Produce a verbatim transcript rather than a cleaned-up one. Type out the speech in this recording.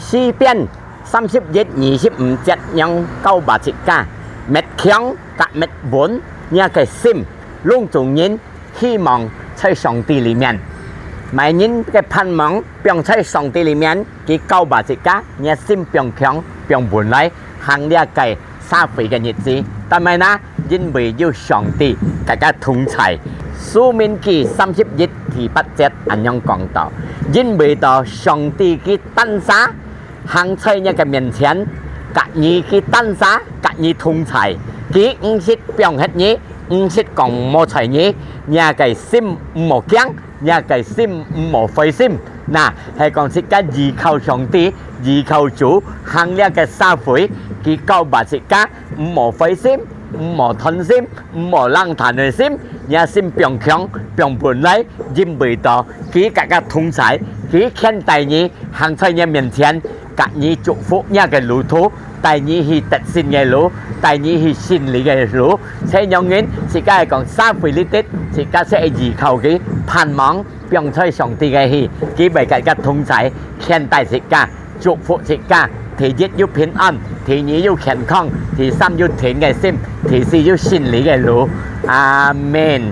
詩篇三十一二十五節仰教化自家，搣強佮搣穩若个心，攏總人希望在上帝裡面。每人个盼望放在上帝裡面，佢教化自家，若心放強、放穩來，行這个社會个日子。但係呢，因為有上帝佮佢同在。申命記三十一第八節恁樣講到：因為到上帝佢單儕行在若个面前，佮你佢單儕，佮你同在，佢毋識放忒你，毋識講無睬你，若个心毋好驚，若个心毋好灰心。那，係講自家依靠上帝，依靠主，行這个社會，佢教化自家，毋好灰心，毋好貪心，毋好冷淡个心，若心放強，放穩來，因為到佢佮佢同在，佢牽帶你，行在若面前，佮你祝福若个路途，帶你去得勝个路，帶你去勝利个路。所以仰人，自家係講社會裡底，自家係依靠佢，盼望放在上帝个去，佢會佮佢同在，牽帶自家，祝福自家。第一有平安，第二有健康，第三有定个心，第四有勝利个路。阿門。